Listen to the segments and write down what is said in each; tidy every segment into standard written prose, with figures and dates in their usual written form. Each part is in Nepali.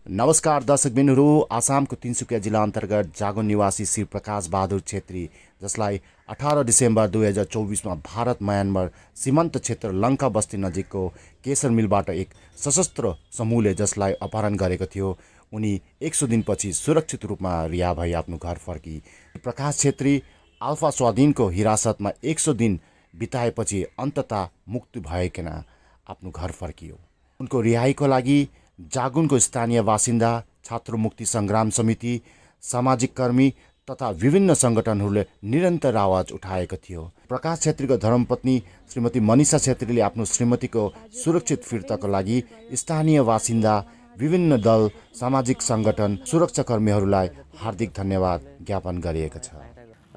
नमस्कार दर्शकबिनहरू, आसामको तिनसुकिया जिल्ला अन्तर्गत जागोन निवासी श्री प्रकाश बहादुर छेत्री, जसलाई 18 डिसेम्बर 2024 भारत म्यानमार सीमान्त क्षेत्र लङ्का बस्ती नजिकको केसर मिलबाट एक सशस्त्र समूहले जसलाई अपहरण गरेको थियो, उनी 100 दिनपछि सुरक्षित रूपमा रिहा भई आफ्नो घर फर्की। प्रकाश छेत्री अल्फा स्वाधीनको हिरासतमा 100 दिन बिताएपछि अन्ततः मुक्ति भएकन आफ्नो घर फर्कियो। उनको रिहाईको लागि जागुनको स्थानीय बासिन्दा, छात्र मुक्ति सङ्ग्राम समिति, सामाजिक कर्मी तथा विभिन्न सङ्गठनहरूले निरन्तर आवाज उठाएको थियो। प्रकाश छेत्रीको धर्मपत्नी श्रीमती मनिषा छेत्रीले आफ्नो श्रीमतीको सुरक्षित फिर्ताको लागि स्थानीय बासिन्दा, विभिन्न दल, सामाजिक सङ्गठन, सुरक्षाकर्मीहरूलाई हार्दिक धन्यवाद ज्ञापन गरिएको छ।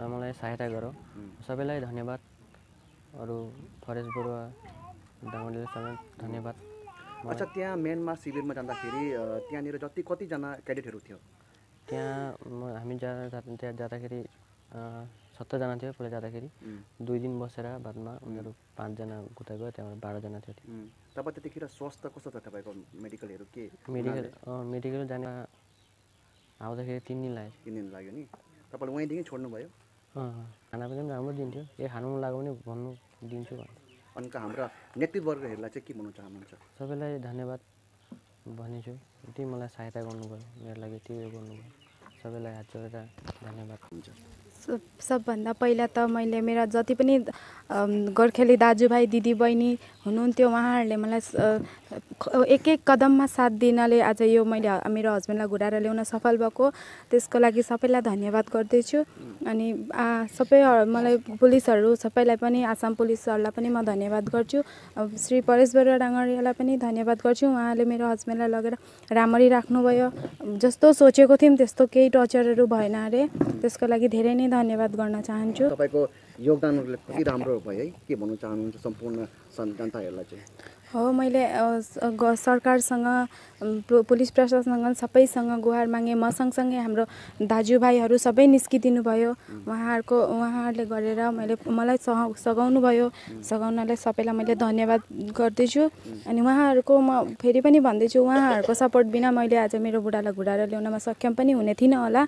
मलाई सहायता गरौँ, सबैलाई धन्यवाद। अरू फरेस्ट बरुवा डाँगोले समेत धन्यवाद। अच्छा, त्यहाँ म्यानमार शिविरमा जाँदाखेरि त्यहाँनिर कतिजना क्याडेटहरू थियो? त्यहाँ हामी त्यहाँ जाँदाखेरि 70 जना थियो। पहिला जाँदाखेरि 2 दिन बसेर बादमा उनीहरू 5 जना गुता गयो, त्यहाँबाट 12 जना थियो। तपाईँ त्यतिखेर स्वास्थ्य कस्तो छ? तपाईँको मेडिकलहरू के? मेडिकल जाने आउँदाखेरि 3 दिन लाग्यो। 3 दिन लाग्यो नि। तपाईँले वहीँदेखि छोड्नुभयो? खाना पनि राम्रो दिन्थ्यो। खानु मन लाग्यो भने भन्नु दिन्छु भन्नु। अनि हाम्रा नेतृत्ववर्गहरूलाई चाहिँ के भन्नु चाहनुहुन्छ? सबैलाई धन्यवाद भनिन्छु। यति मलाई सहायता गर्नुभयो, मेरो लागि यति उयो गर्नुभयो। सबैलाई हात जोडेर धन्यवाद हुन्छ। सबभन्दा पहिला त मैले मेरा जति पनि गोर्खेली दाजुभाइ दिदीबहिनी हुनुहुन्थ्यो, उहाँहरूले मलाई एक एक कदममा साथ दिनाले आज यो मैले मेरो हस्बेन्डलाई घुराएर ल्याउन सफल भएको, त्यसको लागि सबैलाई धन्यवाद गर्दैछु। अनि सबै मलाई पुलिसहरू सबैलाई पनि, आसाम पुलिसहरूलाई पनि म धन्यवाद गर्छु। श्री परेश बरुवा डाँगरियालाई पनि धन्यवाद गर्छु। उहाँले मेरो हस्बेन्डलाई लगेर राम्ररी राख्नुभयो। जस्तो सोचेको थियौँ त्यस्तो केही टर्चरहरू भएन अरे, त्यसको लागि धेरै नै धन्यवाद गर्न चाहन्छु। तपाईँको योगदानहरूले कति राम्रो भयो है, के भन्नु चाहनुहुन्छ सम्पूर्ण जनताहरूलाई चाहिँ? हो, मैले सरकारसँग, पुलिस प्रशासनसँग सबैसँग गुहार मागेँ। म सँगसँगै हाम्रो दाजुभाइहरू सबै निस्किदिनु भयो। उहाँहरूले गरेर मलाई सघाउनु भयो। सघाउनलाई सबैलाई मैले धन्यवाद गर्दैछु। अनि उहाँहरूको म फेरि पनि भन्दैछु, उहाँहरूको सपोर्ट बिना मैले आज मेरो बुढालाई घुराएर ल्याउनमा सक्षम पनि हुने थिइनँ होला।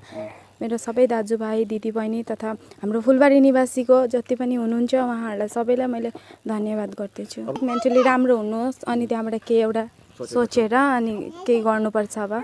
मेरो सबै दाजुभाइ दिदीबहिनी तथा हाम्रो फुलबारी निवासीको जति पनि हुनुहुन्छ उहाँहरूलाई सबैलाई मैले धन्यवाद गर्दैछु। मेन्टली राम्रो हुनुहोस्, अनि त्यहाँबाट केही एउटा सोचेर अनि केही गर्नुपर्छ अब।